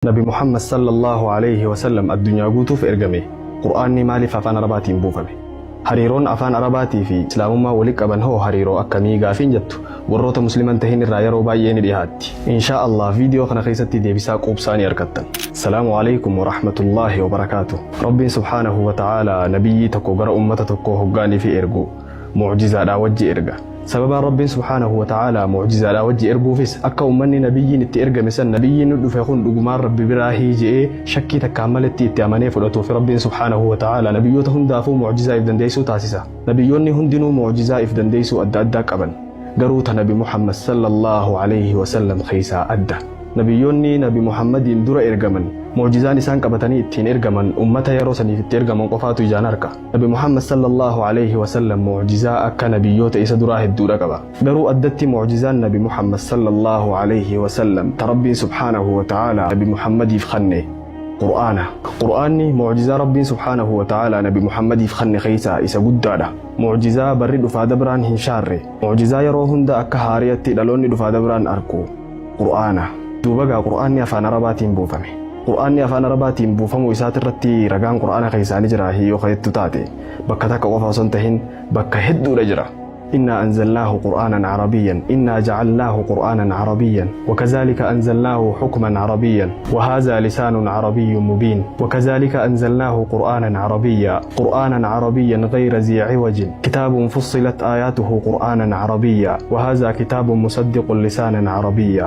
Nabi Muhammad sallallahu alayhi wasallam addunyaa guutuuf ergame. Qur'aanni maaliif afaan Arabaatiin buufame? Hariiroon afaan Arabaatii fi Islaamummaa walitti qaban hoo hariiroo akkamii gaafiin jettu warroota Musliman tahin irraa yeroo baay'ee ni dhiyaatti. Inshaa Allah viidiyoo kana keessatti deebisaa quubsaa ni argattan. Salaamu alaykum wa rahmatullaahi wa barakaatu. Rabbiin subhaanahu wa ta'aalaa nabiyyii tokko gara ummata tokkoo hoggaanii fi ergu mu'jizaadhaa wajji erga. Sababaan Rabbiin subhaanahu wa ta'aalaa mu'jizaadhaa wajji erguufis akka ummanni nabiyyiin itti ergame san nabiyyiin nu dhufe kun dhugumaan Rabbi biraa hiije'ee shakkii takkaan maletti itti amanee fudhatuuf Rabbiin subhaanahu wa ta'aalaa nabiyyoota hundaafuu mu'jizaa if dandeessuu taasisa. Nabiyyoonni hundinuu mu'jizaa if dandeessuu adda addaa qaban. Garuu ta Nabi Muhammad sallallahu alayhi wa sallam keessaa adda. Nabiyyoonni Nabi Muhammadiin dura ergaman mu'jizaan isaan qabatanii ittiin ergaman ummata yeroo saniif itti ergaman qofaatu ijaan harka. Nabi Muhammad sallallahu alayhi wa sallam mu'jizaa akka nabiyyoota isa duraa hedduudha qaba. Garuu addatti mu'jizaan Nabi Muhammad sallallahu alayhi wa sallam ta Rabbiin subhaanahu wa ta'aalaa Nabi Muhammadiif kenne Qur'aana. Qur'aanni mu'jizaa Rabbiin subhaanahu wa ta'aalaa Nabi Muhammadiif kenne keessaa isa guddaadha. Mu'jizaa barri dhufaa dabraan hin shaarre. Mu'jizaa yeroo hunda akka haariyatti dhaloonni dhufaa dabraan arku. Qur'aana. Duuba gaa Qur'aanni afaan Arabaatiin buufame. Qur'aanni afaan Arabaatiin buufamuu isaatirratti ragaan Qur'aana keessaa ni jira hiyyoo ka'ettu taate bakka takka qofa osoo hin tahin bakka hedduudha jira. إنا أنزلناه قرآنا عربيا إنا جعلناه قرآنا عربيا وكذلك أنزلناه حكما عربيا وهذا لسان عربي مبين وكذلك أنزلناه قرآنا عربيا قرآنا عربيا غير ذي عوج كتاب فصلت آياته قرآنا عربيا وهذا كتاب مصدق لسانا عربيا.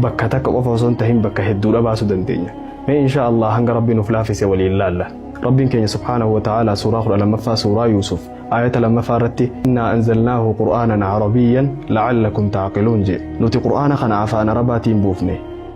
Bakka takka qofa osoo hin tahin bakka hedduudha baasuu dandeenya. Mee insha Allah hanga Rabbiin nuuf laafise waliin laalla. Rabbiin keenya subhaanahu wa ta'aalaa suuraa 12ffaa, suuraa Yuusuf, ayata 2ffaa irratti "Innaa anzalnaahu qur'aanan arabiyyan la'allakum ta'qiluun" jedhe. Nuti Qur'aana kana afaan Arabaatiin buufne,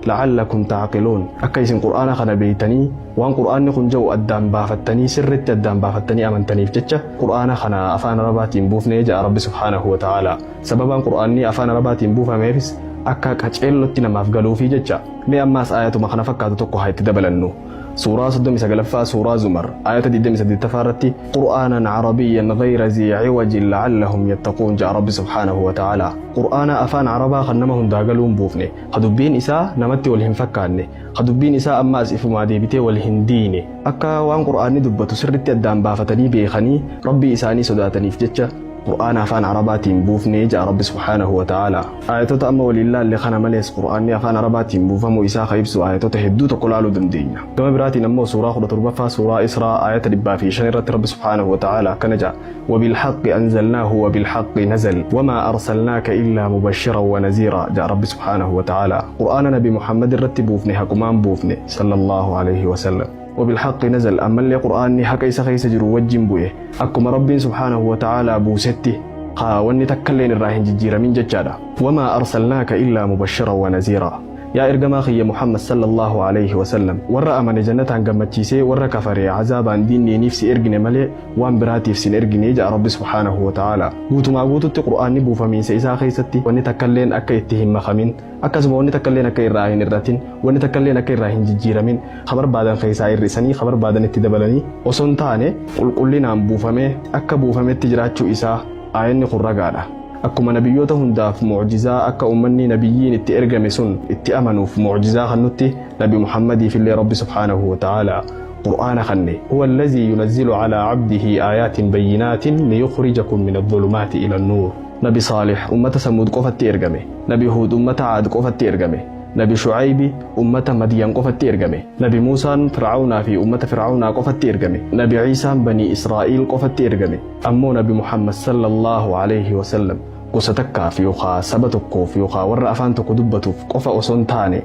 la'allakum ta'qiluun, akka isin Qur'aana kana beeytanii waan Qur'aanni kun jedhu addaan baafattanii, sirritti addaan baafattanii amantaniif jecha Qur'aana kana afaan Arabaatiin buufne jedha Rabbi subhaanahu wa ta'aalaa. Sababaan Qur'aanni afaan Arabaatiin buufameefis akka qaceellotti namaaf galuufii jecha. Mee ammaas ayatuma kana fakkaatu tokko haa itti dabalannu. Suuraa 39ffaa, suuraa Zumar, ayata 28ffaa irratti "Qur'aanan carabiyyan gayra zii ciwajin la'allahum yattaquun" jedha Rabbi subhaanahu wa ta'aalaa. Qur'aana afaan Arabaa kan nama hundaa galuun buufne, ka dubbiin isaa namatti wal hin fakkaanne, ka dubbiin isaa ammaas ifumaa deebitee wal hin diine, akka waan Qur'aanni dubbatu sirritti addaan baafatanii beekanii Rabbii isaanii sodaataniif jecha Qur'aana afaan Arabaatiin buufnee jedha Rabbi subhaanahu wa ta'aalaa. Ayatoota amma waliin laalle kana malees Qur'aanni afaan Arabaatiin buufamuu isaa ka ibsu ayatoota hedduu tokko laaluu dandeenya. Gama biraatiin ammoo suuraa 17ffaa, suuraa Israa, ayata 105 irratti Rabbi subhaanahu wa ta'aalaa akkana jedha: "وبالحق أنزلناه وبالحق نزل وما أرسلناك إلا مبشرا ونذيرا" jedha Rabbi subhaanahu wa ta'aalaa. Qur'aana Nabi Muhammad irratti buufne haqumaan buufne sallallahu alayhi wa sallam. وبالحق نزل, ammallee Qur'aanni haqa isa keessa jiru wajjin bu'e, akkuma Rabbiin subhaanahu wa ta'aalaa buusetti haa wanni takkalleen irraa hin jijjiiramin jechaadha. وما أرسلناك إلا مبشرا ونذيرا. Yaa ergamaa kiyya Muhammad sallallahu alayhi wasallam, warra amane jannataan gammachiisee warra kafare azaabaan diinniiniif si ergine malee waan biraatiif sin ergine jedha Rabbi subhaanahu wa ta'aalaa. Guutumaa guututti Qur'aanni buufamiinsa isaa keessatti wanni takkalleen akka itti hin makamin, akkasuma wanni takkalleen akka irraa hin hir'atin, wanni takkalleen akka irraa hin jijjiiramin, ka barbaadan keessaa hir'isanii ka barbaadan itti dabalanii osoo hin taane qulqullinaan buufamee akka buufametti jiraachuu isaa aayanni kun ragaadha. Akkuma nabiyyoota hundaaf mu'jizaa akka ummanni nabiyyiin itti ergame sun itti amanuuf mu'jizaa kannutti, Nabi Muhammadiif illee Rabbi subhaanahu wa ta'aalaa Qur'aana kanne. هو الذي ينزل على عبده آيات بينات ليخرجكم من الظلمات إلى النور. Nabi Saalih ummata Samuud qofatti ergame. Nabi Huud ummata Caad qofatti ergame. Nabi Shucaybi ummata Madiyan qofatti ergame. Nabi Muusaan Fircaunaa fi ummata Fircaunaa qofatti ergame. Nabi Ciisaan Banii Israa'iil qofatti ergame. Ammoo Nabi Muhammad sallallahu alayhi wasallam gosa takkaaf yookaa saba tokkoof yookaa warra afaan tokko dubbatuuf qofa osoo hin taane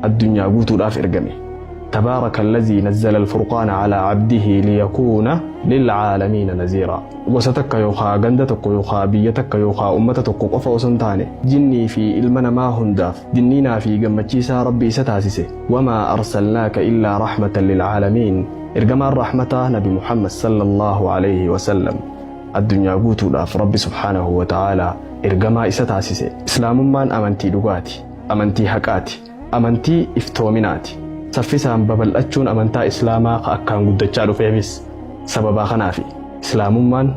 addunyaa guutuudhaaf ergame. تبارك الذي نزل الفرقان على عبده ليكون للعالمين نذيرا. Gosa takka yookaa ganda tokko yookaa biyya takka yookaa ummata tokko qofa osoo hin taane jinnii fi ilma namaa hundaaf dinniinaa fi gammachiisaa Rabbi isa taasise. وما أرسلناك إلا رحمة للعالمين. Ergamaan rahmataa Nabi Muhammad sallallahu alayhi wasallam addunyaa guutuudhaaf Rabbi subhaanahu wa ta'aalaa ergamaa isa taasise. Islaamummaan amantii dhugaati, amantii haqaati, amantii iftoominaati. Saffisaan babal'achuun amantaa Islaamaa ka akkaan guddachaa dhufeefis sababaa kanaafi. Islaamummaan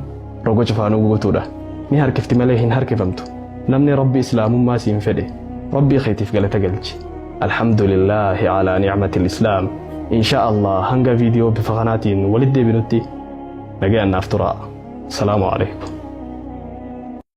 roga cufaanuu guutuudha. Ni harkifti malee hin harkifamtu. Namni Rabbi Islaamummaa siin fedhe, Rabbii keetiif galata galchi. Alhamdulillaahi alaa ni'matil Islaam. Insha Allah hanga viidiyoo bifa kanaatiin walitti deebinutti nagayaan naaf turaa. Salaamu alaikum.